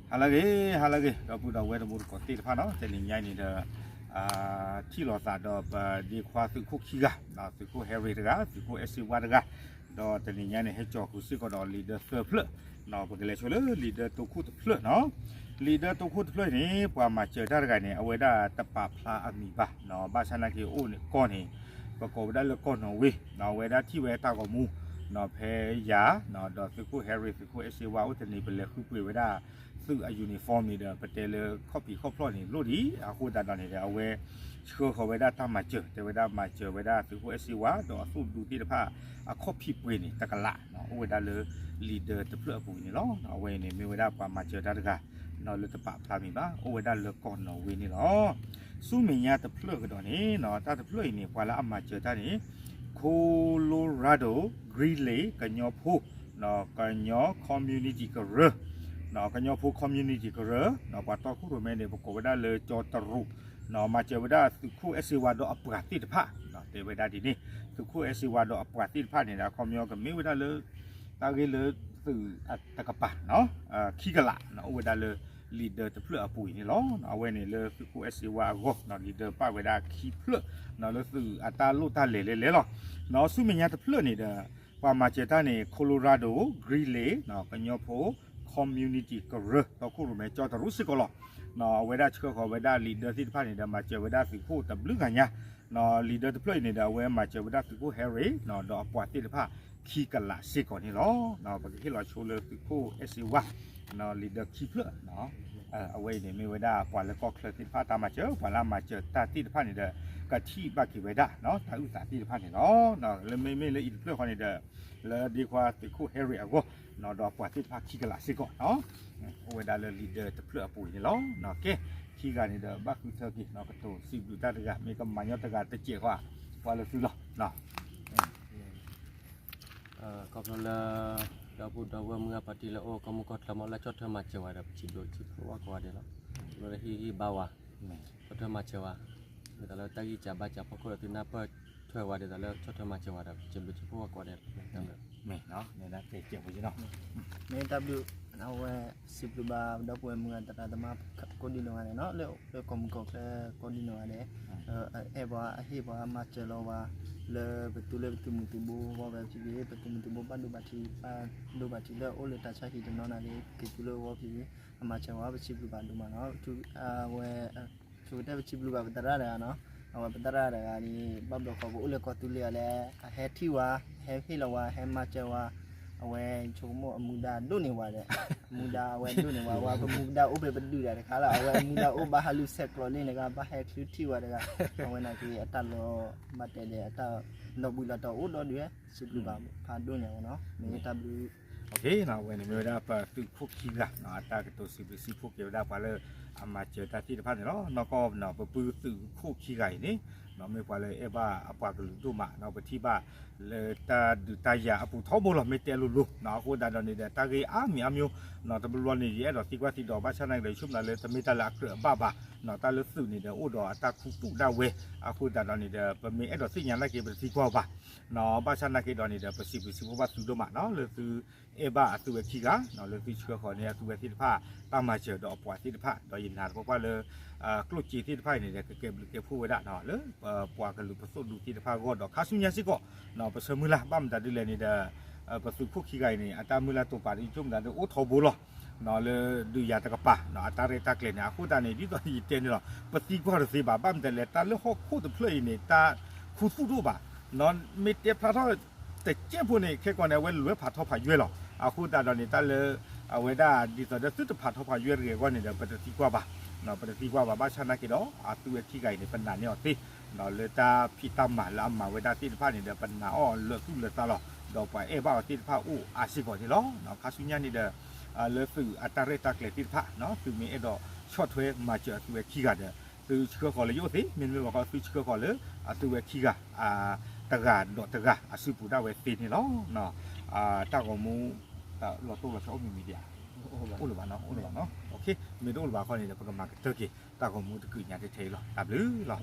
ဟါလၢအဂ့ၤ, ဟါလၢအဂ့ၤ ဒီပုၢ်ဒီဝဲၢ်တံၤသကိးသ့ၣ်တဖၣ်နီၤ, တနံၤညါအံၤန့ၣ်ဒီး ထံၣ်လိာ်သးဒီးပဒ့ခွါသုးခိၣ်ခံဂၤ, သုးခိၣ်ဟဲရ့ၣ်တဂၤ, သုးခိၣ်အဲၣ်စ့ဝါတဂၤ, ဒီးတနံၤညါန့ၣ် ဟဲကၠီၤဃုာ်စ့ၢ်ကီးဒီးလံာ်ဒၢသၢဖျၢၣ်, ပကလဲၤဆိလၢလံာ်ဒၢတိခိၣ်တဖျၢၣ်နီၤ. လံာ်ဒၢတိခိၣ်တဖျၢၣ်အံၤန့ၣ် ပှၤမၤစၢၤတၢ်တဂၤန့ၣ် အဝဲဒၣ်တပာ်ဖျါအမံၤဘၣ်, ဘၣ်ဆၣ်နာ်က့ၤအိၣ်န့ၣ်ကီၢ်န့ၣ် ပကိးဝဲဒၣ်လၢကီၢ်နီၣ်ဝ့, အဝဲဒၣ်ထံၣ်ဝဲတၢ်ဂီၤမူ ဖဲယၤ ဒီးသုးခိၣ်ဟဲရ့ၣ် သုးခိၣ်အဲၣ်စ့ဝါအိၣ်တနံၤ ပလဲၤဃုပှ့ၤဝဲဒၣ် သုးအ uniform န့ၣ်ဒီး ပတဲလၢခီၣ်ဖံးခီၣ်ဖျီၣ်န့ၣ်လိၣ်ဒံး, အဃိသတးဒီးန့ၣ်ဒီး အဝဲဆှၢဃီၤဝဲဒၣ်တၢ်မၤစၢၤ, တဲဝဲဒၣ်မၤစၢၤဝဲဒၣ်သုးခိၣ်အဲၣ်စ့ဝါ ဒီးအသိၣ်ဒူသ့ၣ်တဖၣ် အခီၣ်ဖံးပှ့ၤန့ၣ် တကလး အိၣ်ဝဲဒၣ်လၢလံာ်ဒၢတဖျၢၣ်အပူၤအံၤန့ၣ်လီၤ. အဝဲအံၤန့ၣ်မ့ၢ်ဝဲဒၣ်ပှၤမၤစၢၤတၢ်တဂၤ လၢတပာ်ဖျါမံၤဘၣ်, အိၣ်ဝဲဒၣ်လၢကီၢ်နီၣ်ဝ့န့ၣ်လီၤ. ဆူမဲာ်ညါတဖျၢၣ်ကဒီးန့ၣ် တၢ်တဖျၢၣ်အံၤန့ၣ် ပှၤလၢအမၤစၢၤတၢ်န့ၣ် Colorado Greeley ကညီဖိ ကညီ community ကရၢ, ကညီဖိ community ကရၢ, ပှၤတီခိၣ်ရိၣ်မဲန့ၣ် ပကိးဝဲဒၣ်လၢကၠီတရူး, မၤစၢၤဝဲဒၣ်သုးခိၣ်အဲၣ်စ့ဝါဒီးအပှၤသ့ၣ်တဖၣ်, တဲဝဲဒၣ်ဒ်န့ၣ် သုးခိၣ်အဲၣ်စ့ဝါဒီးအပှၤသ့ၣ်တဖၣ်န့ၣ်ဒီး အခီပညီကမ့ၢ်ဝဲဒၣ်လၢ တၢ်ဂ့ၢ်လၢသုးတကပၤ ခံကလး အိၣ်ဝဲဒၣ်လၢလံာ်ဒၢတဖျၢၣ်အပူၤအံၤန့ၣ်လီၤ. အဝဲန့ၣ်လၢသုးခိၣ်အဲၣ်စ့ဝါအဂီၢ် လံာ်ဒၢပာ်ဝဲဒၣ်ခံဖျၢၣ် လၢသုးအတၢ်လိၣ်တၢ်လဲၤလဲၤလဲၤလီၤ. ဆူမဲာ်ညါတဖျၢၣ်န့ၣ်ဒီး ပှၤမၤစၢၤတၢ်န့ၣ် Colorado Greeley ကညီဖိ community ကရၢ တီခိၣ်ရိၣ်မဲကၠီတရူးစ့ၢ်ကီးလီၤ. အဝဲဒၣ်ဆှၢဃီၤဝဲဒၣ်လံာ်ဒၢသ့ၣ်တဖၣ်န့ၣ်ဒီး မၤစၢၤဝဲဒၣ်သုးခိၣ်တဘျုးဂၤညါ, လံာ်ဒၢတဖျၢၣ်အံၤန့ၣ်ဒီး အဝဲမၤစၢၤဝဲဒၣ်သုးခိၣ်ဟဲရ့ၣ် ဒီးအပှၤသ့ၣ်တဖၣ်ခံကလးစ့ၢ်ကီးန့ၣ်လီၤ. ပကဟ့ၣ်လီၤဆိလၢသုးခိၣ်အဲၣ်စ့ဝါ လံာ်ဒၢခံဖျၢၣ် အဝဲအံၤန့ၣ်မ့ၢ်ဝဲဒၣ်ပှၤလၢကီၢ်ချၢသ့ၣ်တဖၣ်တၢ်မၤစၢၤ, ပှၤလၢအမၤစၢၤတၢ်သ့ၣ်တဖၣ်န့ၣ်ဒီး ကထံၣ်ဘၣ်က့ၤဝဲဒၣ် တၢ်အုၣ်သးသ့ၣ်တဖၣ်န့ၣ်လီၤ. လၢမ့မ့ၢ်လၢအံၤတဖျၢၣ်ဃီန့ၣ်ဒီး လၢဒ့ခွါသုးခိၣ်ဟဲရ့ၣ်အဂီၢ် ဒီးအပှၤသ့ၣ်တဖၣ်ခံကလးစ့ၢ်ကီး အိၣ်ဝဲဒၣ်လၢလံာ်ဒၢတဖျၢၣ်အပူၤအံၤန့ၣ်လီၤ. ကဲ ခံဂၤန့ၣ်ဒီးဘၣ်ဃုထၢက့ၤ ကတိၤစံးဘျုးတၢ်တဂၤ မ့ၢ်ကမၤညီတဂၤတစဲးဃီ ပှၤလၢသုလီၤ. ခီဖျိလၢ ဒီပုၢ်ဒီဝဲၢ်မုၢ်ဂၤပှၤတံၢ်လၢအိၣ်ကီၢ်မုၢ်ကီၢ်ချၢမ့ၢ်လၢဆီၣ်ထွဲမၤစၢၤဝဲဒီး ပစံးဘျုးစံးဖှိၣ်ဝဲကိးဂၤဒဲးလီၤ. ခီဖျိလၢဟ့ၣ်ဂံၢ်ဘါဝဲ ဆီၣ်ထွဲမၤစၢၤဝဲ ဒ်သိးလၢတၢ်ဂံၢ်စၢ်ဘါစၢ်ဖီခိၣ်ဒီးသုနၢ်ပၢၢ်ထွဲဝဲဒ်သိးလၢဆီၣ်ထွဲမၤစၢၤဝဲဒီး ပစံးဘျုးစံးဖှိၣ်ဝဲကိးဂၤဒဲးလီၤ. မ့ၢ်နီၤ နတဲကဲးဖိကနီၤ မ့ၢ်တၢ်ဘျုး အဝဲစံးဘျုးဘၣ်ဒီပုၢ်ဝဲၢ်မုၢ်ဂၤသရၣ်သမါ ကိးဒံနီၢ်ဂၤဒဲးနီၤ လၢကီၢ်မုၢ်ကီၢ်ချၢကိးဒံနီၢ်ဂၤဒဲး အဲၣ်ပှၤအဟ့ၣ်ပှၤမၤစၢၤလီၤဝဲ လၢပသူလၢပသုးမုၢ်သံၣ်ဘိအဂီၢ်ဖဲဖံဖံ ပသုးမုၢ်သံၣ်ဘိဘၣ်ဒိဘၣ်ထံး ဘၣ်ဒိဘၣ်ထံးလၢအိၣ်လၢတၢ်ဆါဟံၣ်တနီၤနာ်က့ က့ၤသူလၢအဂီၢ်ဖံဖံ အမၤစၢၤဝဲ ပစံးဘျုးဘၣ်ဒိၣ်မးနီၤ အဝဲ ဆိကတၢၢ်ပစံးဘျုးဘၣ်ပသရၣ်တဂၤနီၤ အဝဲပသရၣ်တဂၤန့ၣ် ဘၣ်ဘျီဃီပအိၣ်လၢကီၢ်သူလ့ၤအီၤလဲၣ် အဟဲထံၣ်ဝဲ ဟဲဟ့ၣ်လီၤဝဲ ဟဲမၤစၢၤဝဲ အဝဲဆိကမိၣ်အမူဒါဒိၣ်န့ၢ်ဝဲဒီး အမူဒါအဝဲဒိၣ်န့ၢ်ဝဲ အဝဲပမူဒါအိၣ်ဖဲပဒုးတၢ်တခါလီၤ အဝဲအမူဒါအိၣ်ဘၣ်ဟးလူၤဆဲးကျိးလံန့ၣ်ကဘၣ်ဟဲချုးထံၣ်ဝဲတဂၤ အဝဲနာ်က့အတၢ်လီၤဘၣ်တဲဒီးအတၢ်လီၤဘှံးလီၤတီၤအိၣ်ဒီးဒုး စံးဘျုးဘၣ်ဖးဒိၣ်န့ၢ်ဝဲနီၤ မ့ၢ်တၢ်ဘျုး အဝဲန့ၣ်မ့ၢ်ဝဲဒၣ်ပသုးခိၣ်ခံဂၤ အတၢ်ကတိၤစံးဘျုးစံးဖှိၣ်က့ၤဝဲဒၣ်ပှၤလၢအမၤစၢၤတၢ်သ့ၣ်တဖၣ်န့ၣ်လီၤ. နီၢ်ကီၢ် ပပုၢ်သုးခိၣ်ခံဂၤအံၤန့ၣ် မ့ၢ်ပှၤလၢအဲၣ်ဘၣ်အပှၤကလုာ်ဒိၣ်မး ပထံၣ်ဘၣ်လၢတၢ်ဒုးတၢ်ယၤအပူၤထီဘိလီၤ မ့ၢ်တဲလိၤလိၤ အဃိသတးဒီးန့ၣ်ဒီး တၢ်ဂ့ၢ်အါမံၤအါမျိုး တဘျီဘျီန့ၣ် ယအဲၣ်ဒိးသံကွၢ်သံဒိး ဘၣ်ဆၣ်နာ်က့ဒီး ယဆိကမိၣ်လၢတမ့ၢ်တၢ်လၢအကြၢးအဘၣ်ဘၣ် တၢ်လၢသုးန့ၣ်ဒီး အိၣ်ဒီးအတၢ်ခူသူၣ်ဒၣ်ဝဲ အဃိသတးဒီးန့ၣ်ဒီး ပမ့ၢ်အဲၣ်ဒိးသ့ၣ်ညါနာ်က့ ပတသံကွၢ်ဘၣ် ဘၣ်ဆၣ်နာ်က့ဒီးန့ၣ်ဒီး ပစံးဘျုးစံးဖှိၣ်ဘၣ်သုဒိၣ်မးနီၤ လၢသုအဲၣ်ဘၣ်အသုဝဲခံဂၤ လၢသုဆှၢဃီၤန့ၢ်အသုဝဲသ့ၣ်တဖၣ် တၢ်မၤစၢၤဒီးအပှၤသ့ၣ်တဖၣ် ဒီးယနာ်သပှၢ်ပှၢ်လၢ ကျိၣ်စ့သ့ၣ်တဖၣ်အံၤန့ၣ်ဒီး ကကဲဘျုးကဲဖှိၣ်ဝဲဒၣ်လၢ ပှၤကလုာ်ပသိၣ်ဒူသ့ၣ်တဖၣ်အဂီၢ်ဒီး ခါဆူညါစ့ၢ်ကီး ပဆၢမုၢ်လၢ် ဘၣ်မတၤဒ်လဲၣ်န့ၣ်ဒီး ပသုးခိၣ်ခံဂၤအံၤန့ၣ် အတၢ်မုၢ်လၢ်တိာ်ပာ်ဒီး ယဆိကမိၣ်သးဒီးအိၣ်ထီဘိလီၤ လၢဒုးယၤတကပၤ အတၢ်ရဲၣ်တၢ်ကျဲၤန့ၣ် အဃိသတးန့ၣ် ဒ်သိးယတဲန့ၣ်လီၤ ပသံကွၢ်တသ့ဘၣ် ဘၣ်မတၤလဲၣ် တၢ်လၢဟီၣ်ခိၣ်တဖျၢၣ်အံၤန့ၣ် တၢ်ခူသူၣ်ဒိၣ်ဘၣ် မ့ၢ်တဲဖျါထီၣ်တကဲးဖိန့ၣ် ခဲကိာ်န့ၣ် အဝဲလဲၤဖးထီဖးယွဲလီၤ အဃိသတးဒီးန့ၣ် တၢ်လၢ အဝဲဒၣ်ဒ်သိးဒီးသုတဖးထီဖးယွဲတဂ့ၤအဂီၢ်န့ၣ်ဒီး ပတသံကွၢ်ဘၣ် ပတသံကွၢ်ဘၣ် ဘၣ်ဆၣ်နာ်က့ဒီး အသုဝဲခံဂၤအံၤန့ၣ် ပနာ်န့ၢ်အီၤသ့ လၢတၢ်ဖံးတၢ်မၤလၢအမၤဝဲဒၣ်သ့ၣ်တဖၣ်န့ၣ်ဒီး ပနာ်အီၤလၢာ်သူၣ်လၢာ်သးလီၤ ဒီးပှၤအဲၣ်ဘၣ်အီၤသ့ၣ်တဖၣ်အိၣ်အါစ့ၢ်ကီးန့ၣ်လီၤ ခါဆူညါန့ၣ်ဒီး လၢသုးအတၢ်ရဲၣ်တၢ်ကျဲၤသ့ၣ်တဖၣ် သုမ့ၢ်အဲၣ်ဒိးဆီၣ်ထွဲမၤစၢၤအသုဝဲခံဂၤဒီး သုဆှၢဃီၤလၢယအိၣ်သ့ မ့တမ့ၢ်ဘၣ်ဃီသုဆှၢဃီၤလၢ အသုဝဲခံဂၤ တဂၤဒီးတဂၤအစုပူၤဒၣ်ဝဲသ့န့ၣ်လီၤ တၢ်ဂီၤမူ လီၤတိၢ်လီၤဆီအိၣ်မံၤမံၤဒံးဧါ အိၣ်လၢၤဘၣ်နီၤ အိၣ်လၢၤဘၣ်နီၤ မ့ၢ်တအိၣ်လၢၤဘၣ်ဃီန့ၣ်ဒီး ပကမၤကတၢၢ်က့ၤ တၢ်ဂီၤမူတကုာ်ညါထဲထဲအံၤလီၤ တၢ်ဘျုးလီၤ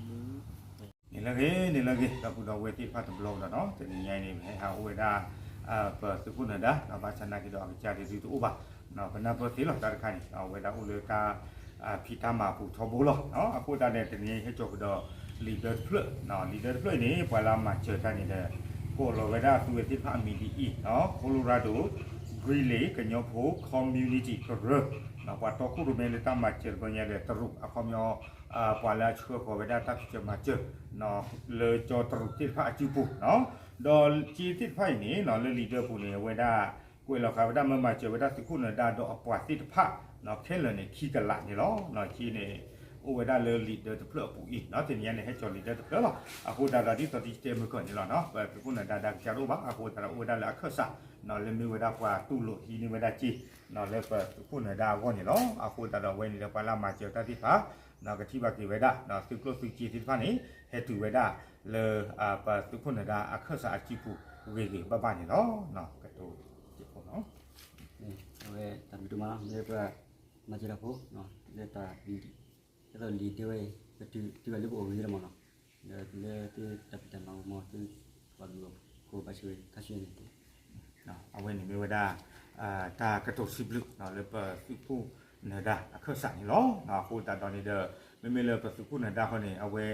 န့ၣ်လၢဂ့ၤ န့ၣ်လၢဂ့ၤ ဒီပုၢ်ဒီဝဲၢ်သ့ၣ်တဖၣ်တဘျီကဒီးနီၤ တနံၤညါအံၤန့ၣ် ပဟဲဟးအိၣ်ဝဲဒၣ် ပသုးခိၣ်နၢၤဒါ ဘၣ်ဆၣ်နာ်က့ဒီးအကစၢ်ဒုးတအိၣ်ဘၣ်, ပနၢ်ပၢၢ်သ့လီၤ တၢ်တခါန့ၣ် အဝဲဒၣ်အိၣ်လၢတၢ်ဖံးတၢ်မၤအပူၤထီဘိလီၤ. အဃိသတးန့ၣ် တနံၤအံၤဟဲစိာ်ကဒီး leader တဖျၢၣ်, leader တဖျၢၣ်အံၤန့ၣ် ပှၤလၢအမၤစၢၤတၢ်န့ၣ်ဒီး ကိးလီၤဝဲဒၣ်သုဝဲသ့ၣ်တဖၣ်အမံၤဒ်အံၤ, Colorado, Greeley ကညီဖိ community ကရၢ, ပှၤတီခိၣ်ရိၣ်မဲလၢတၢ်မၤစၢၤတဘျီညါဒီးတရူး အခီပညီ ပှၤလၢအဆှၢဃီၤဝဲဒၣ်တၢ်ဖံးစၢၤမၤစၢၤ လၢကၠီတရူးသ့ၣ်တဖၣ်အစုပူၤ, ဒီးကၠ့သ့ၣ်တဖၣ်အံၤန့ၣ် လၢ leader အပူၤန့ၣ် အဝဲဒၣ် ကွဲးလီၤဃာ်ဝဲဒၣ်မ့ၢ်မၤစၢၤဝဲဒၣ်သုးခိၣ်နၢၤဒါဒီးအပှၤသ့ၣ်တဖၣ် ခဲလၢာ်န့ၣ် ခံကလးန့ၣ်လီၤ. ကၠ့န့ၣ် အိၣ်ဝဲဒၣ်လၢ leader တဖျၢၣ်အပူၤအံၤ, တနံၤအံၤန့ၣ် ဟဲစိာ် leader တဖျၢၣ်လီၤ. အဃိသတးဒီး ဒ်သိးတတဲမုၢ်ကီၢ်န့ၣ်လီၤ, ပသုးခိၣ်နၢၤဒါဒီးကစၢ်တအိၣ်ဘၣ်, အဃိသတးဒီးအိၣ်ဝဲဒၣ်လၢအခၢၣ်စး လၢမ့ၢ်ဝဲဒၣ်ပှၤတူၢ်လိာ်ဟံးန့ၢ်ဝဲဒၣ်ကၠ့ လၢပသုးခိၣ်နၢၤဒါအဂီၢ်န့ၣ်လီၤ. အဃိသတးဒီးအဝဲန့ၣ်ဒီးပှၤလၢအမၤစၢၤတၢ်သ့ၣ်တဖၣ် ကထံၣ်ဘၣ်က့ၤဝဲဒၣ် သုးကျိၣ်သုးစ့သ့ၣ်တဖၣ်န့ၣ် ဟဲတုၤဝဲဒၣ်လၢ ပသုးခိၣ်နၢၤဒါအခၢၣ်စးအစုပူၤဂ့ၤဂ့ၤဘၣ်ဘၣ်န့ၣ်လီၤ. ကတိၤ အဝဲတၢ်ဘျုးဒိၣ်မးလီၤ လၢပှၤမၤစၢၤတၢ်ဖိ လၢတၢ် ဒ်သိး leader ဝဲအံၤ ပတုၤဝဲလၢပအိၣ်ဂ့ၤလီၤမးလီၤ, ဒီးလၢသုတၢ်ဖံးတၢ်မၤအဂီၢ်မး သုပှၤကလုာ်အဃိဘၣ်ဆိၣ်ဂ့ၤတၢ်ဆိၣ်ဂ့ၤန့ၣ် အဝဲန့ၣ်မ့ၢ်ဝဲဒၣ် တၢ်ကတိၤစံးဘျုး လၢပသုးခိၣ်နၢၤဒါအခၢၣ်စးန့ၣ်လီၤ. အဃိသတးဒီးန့ၣ်ဒီး မ့မ့ၢ်လၢပသုးခိၣ်နၢၤဒါဃီန့ၣ် အဝဲ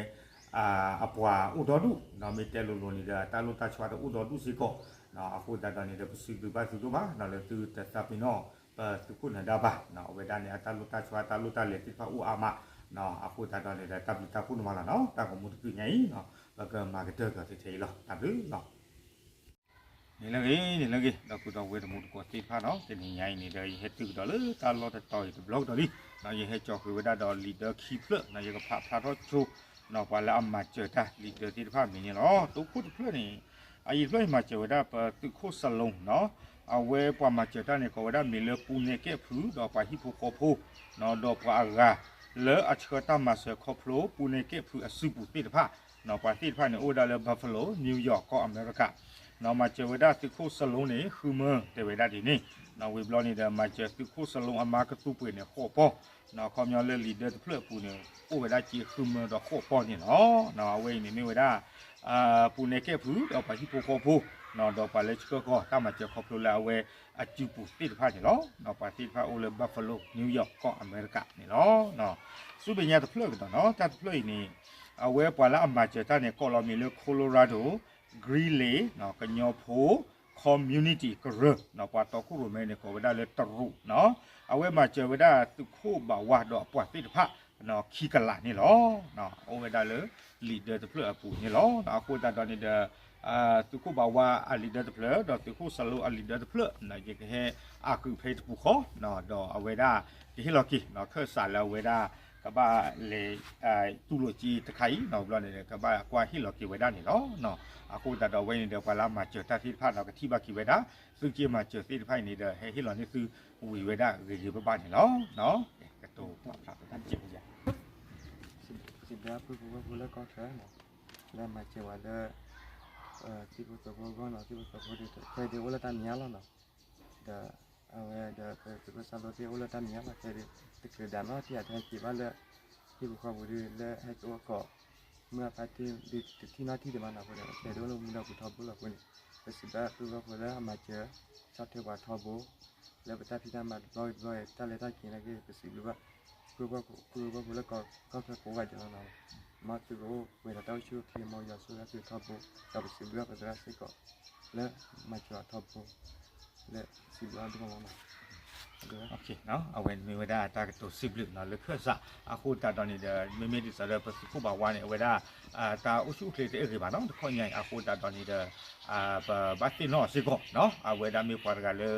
အပှၤအိၣ်ဒီဒူၣ် မ့ၢ်တဲလိၤလိၤန့ၣ်ဒီး တၢ်လိၣ်တၢ်ဆီတအိၣ်ဒီဒူၣ်စ့ၢ်ကီး, အဃိသတးဒီးန့ၣ်ဒီး ပစံးဘျုးဘၣ်သုဒိၣ်မး လၢသုတသးပ့ၤနီၣ်ပသုးခိၣ်နၢၤဒါဘၣ်, အဝဲဒၣ်န့ၣ် အတၢ်လိၣ်တၢ်ဆီ တၢ်လိၣ်တၢ်လဲၤသ့ၣ်တဖၣ်အိၣ်အါမး, အဃိသတးဒီးန့ၣ်ဒီး တၢ်ဘျုးတၢ်ဖှိၣ်န့ၣ်မးလီၤနီၤ တၢ်ဂီၤမူတကုာ်ညါအံၤ ပကမၤကတၢၢ်ကီးထဲအံၤလီၤ တၢ်ဘျုးလီၤ. န့ၣ်လၢဂ့ၤ န့ၣ်လၢဂ့ၤ ဒီပုၢ်ဒီဝဲၢ်တံၤသကိးသ့ၣ်တဖၣ်နီၤ တနံၤညါအံၤန့ၣ်ဒီး ယဟဲတုၤကဒီးလၢတၢ်လီၢ်တတီၤအံၤတဘျီကဒီးလံ, ယဟဲကၠီဃုာ်ဝဲဒၣ်ဒီး leader ခံဖျၢၣ် ယကဖးဖျါထီၣ်ဆိ ပှၤလၢအမၤစၢၤတၢ် leader သ့ၣ်တဖၣ်အမံၤန့ၣ်လီၤ. သုးခိၣ်တဖျၢၣ်န့ၣ် အအံၤတဖျၢၣ်အံၤမၤစၢၤဝဲဒၣ်ပသုးခိၣ်စလိ အဝဲပှၤမၤစၢၤတၢ်န့ၣ် ကိးဝဲဒၣ်မံၤလၢပူၤနဲကဲၣ်ဖု ဒီးပှၤဟံၣ်ဖိဃီဖိ ဒီးပှၤအဂၤ လၢအဆှၢတၢ်မၤစၢၤခီဖျိပူၤနဲကဲၣ်ဖုအစုပူၤသ့ၣ်တဖၣ်, ပှၤသ့ၣ်တဖၣ်န့ၣ် အိၣ်ဝဲဒၣ်လၢ Buffalo, New York ကီၢ်အမဲရကၤ, မၤစၢၤဝဲဒၣ်သုးခိၣ်စလိန့ၣ် ဃုမၢ တဲဝဲဒၣ်ဒ်န့ၣ်, ဝံၤဘျီန့ၣ်ဒီး မၤစၢၤသုးခိၣ်စလိအမါကသူပှ့ၤန့ၣ် ဃိးပီၢ်, ခီပညီလၢ leader တဖျၢၣ်အပူၤန့ၣ် အိၣ်ဝဲဒၣ်ကၠ့ဃုမၢဒီးဃိးပီၢ်န့ၣ်လီၤ. အဝဲအံၤန့ၣ်မ့ၢ်ဝဲဒၣ် ပူၤနဲကဲၣ်ဖု ဒီးပှၤဟံၣ်ဖိဃီဖိ ဒီးပှၤလၢဆှၢဃီၤတၢ်မၤစၢၤခီဖျိလၢအဝဲအစုပူၤသ့ၣ်တဖၣ်န့ၣ်လီၤ. ပှၤသ့ၣ်တဖၣ်အိၣ်လၢ Buffalo, New York ကီၢ်အမဲရကၤန့ၣ်လီၤ. ဆူမဲာ်ညါတဖျၢၣ်ကဒီးနီၤ တၢ်တဖျၢၣ်အံၤန့ၣ် အဝဲပှၤလၢအမၤစၢၤတၢ်န့ၣ် ကိးလီၤမံၤလၢ Colorado, Greeley ကညီဖိ community ကရၢ, ပှၤတီခိၣ်ရိၣ်မဲန့ၣ် ကိးဝဲဒၣ်လၢတရူးနီၤ, အဝဲမၤစၢၤဝဲဒၣ်သုးခိၣ်ဘၣ်ဝါဒီးအပှၤသ့ၣ်တဖၣ် ခံကလးန့ၣ်လီၤ. အိၣ်ဝဲဒၣ်လၢ leader တဖျၢၣ်အပူၤန့ၣ်လီၤ. အဃိသတးဒီးန့ၣ်ဒီး သုးခိၣ်ဘၣ်ဝါအ leader တဖျၢၣ် ဒီးသုးခိၣ်စလိအ leader တဖျၢၣ် ယကဟဲအကုၢ်ဖဲတပူၤဃီ ဒီးအဝဲဒၣ် ကဟ့ၣ်လီၤက့ၤ ခၢၣ်စးလၢအဝဲဒၣ် ကဘၣ်လဲၤ တူၢ်လိာ်က့ၤတခါအံၤ ဘျီန့ၣ် ကဘၣ်ကွၢ်ဟ့ၣ်လီၤက့ၤဝဲဒၣ်န့ၣ်လီၤ. အဃိသတးဒီးအဝဲန့ၣ်ဒီး ပှၤလၢအမၤစၢၤတၢ်သ့ၣ်တဖၣ်ဒီး ကထံၣ်ဘၣ်က့ၤဝဲဒၣ် သုးက့မၤစၢၤသ့ၣ်တဖၣ်အံၤန့ၣ်ဒီး ဟဲဟ့ၣ်လီၤန့ၢ်သုဝံၤဝဲဒၣ်ဂ့ၤဂ့ၤဘၣ်ဘၣ်န့ၣ်လီၤ. ကတိၤဖျါဖျါ စံးဘျုးပုၢ်ဖိဝဲၢ်ဖိလၢကီၢ်ချၢနီၤ, လၢမၤစၢၤဝဲလၢ သံၣ်ဖိသီဖိအဂီၢ်နီၤ, သံၣ်ဖိသီဖိဒုး ခဲဒုးအိၣ်လၢတၢ်မဲာ်ညါလီၤနီၤ, ဒီးအဝဲဒီးပသုးခိၣ်စလိသ့ၣ်အိၣ်လၢတၢ်မဲာ်ညါလီၤ, ခဲဒုး တချုးဒၣ်နီတထံၣ်အတဟဲက့ၤဘၣ်လၢ ဟံၣ်ဖိဃီဖိဒုး လၢဟဲက့ၤအိၣ်ကိး မုၢ်အဖါတ့ၢ်ဒုးတထံၣ်နီတထံၣ်ဒံးဘၣ်နီၤ, အဃိဒီး ခဲဒုးအိၣ်လၢမူဒီးပူၤထီဘိလီၤအဃိန့ၣ် ပစံးဘျုးပုၢ်ဖိဝဲၢ်ဖိလၢအမၤစၢၤ ဆီၣ်ထွဲပှၤထီဘိ လၢပတၢ်ဖံးတၢ်မၤတဘျီဂ့ၤတဘျီဂ့ၤ တၢ်လဲၤတၢ်က့ၤနာ်က့ ပစံးဘျုးဘၣ် ပုၢ်ဖိဝဲၢ်ဖိလၢကီၢ်ချၢကိးဂၤဒဲးလီၤနီၤ, မ်သုကအိၣ်ပှဲၤဒီးတၢ်အိၣ်ဆူၣ်အိၣ်ချ့ မ်ယွၤဆိၣ်ဂ့ၤသုထီဘိ ဒီးပစံးဘျုးဘၣ်ပသရၣ်စ့ၢ်ကီး လၢမၤစၢၤအထီဘိ လၢစံးဘျုးအဒိၣ်မးလီၤနီၤ. အဝဲန့ၣ်မ့ၢ်ဝဲဒၣ်တၢ်ကတိၤစံးဘျုးနီၤ လၢခၢၣ်စး အဃိသတးဒီးန့ၣ်ဒီး မ့မ့ၢ်ဒ်သိးဒီးပသုးခိၣ်ဘၣ်ဝါန့ၣ် အဝဲဒၣ် တၢ်အိၣ်ဆူၣ်အိၣ်ချ့တအဲၣ်ဂ့ၤဘၣ်နီၤ တခီညါအံၤ အဃိသတးဒီးန့ၣ်ဒီး ပဘၣ်သ့ၣ်နီၣ်အီၤစ့ၢ်ကီးနီၤ အဝဲဒၣ်မ့ၢ်ပှၤတဂၤလၢ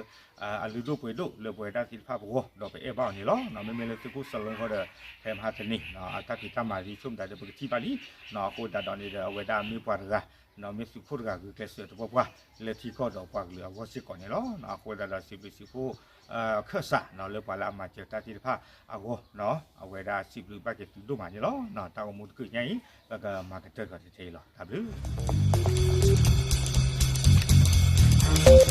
အလုၢ်ဒိၣ်ပှ့ၤဒိၣ်လၢပဝဲဒၣ်သ့ၣ်တဖၣ်ပဂီၢ် ဒီးပအဲၣ်ဘၣ်အီၤန့ၣ်လီၤ. မ့မ့ၢ်လၢသုးခိၣ်စလိဃီဒီး ဖဲမဟါတနံၤ အတၢ်ဖံးတၢ်မၤဒ်ဆိကမိၣ်တၢ်ဒီး ပကထံၣ်ဘၣ်လံ အဃိသတးဒီးန့ၣ်ဒီး အဝဲဒၣ်မ့ၢ်ပှၤတဂၤ မ့ၢ်သုးခိၣ်တဂၤဂုာ်ကျဲးစၢးသပှၢ်ပှၢ် လၢထံကီၢ်ဒီးပှၤကလုာ်အဂီၢ်စ့ၢ်ကီးန့ၣ်လီၤ. အဃိသတးဒီးစံးဘျုးသုးခိၣ် ခၢၣ်စး လၢပှၤလၢအမၤစၢၤတၢ်သ့ၣ်တဖၣ်အဂီၢ် အဝဲဒၣ်စံးဘျုးဘၣ်က့ၤသုဒိၣ်မးန့ၣ်လီၤ. တၢ်ဂီၤမူတကုာ်ညါအံၤ ပကမၤကတၢၢ်ကီးတထံအံၤလီၤ. တၢ်ဘျုး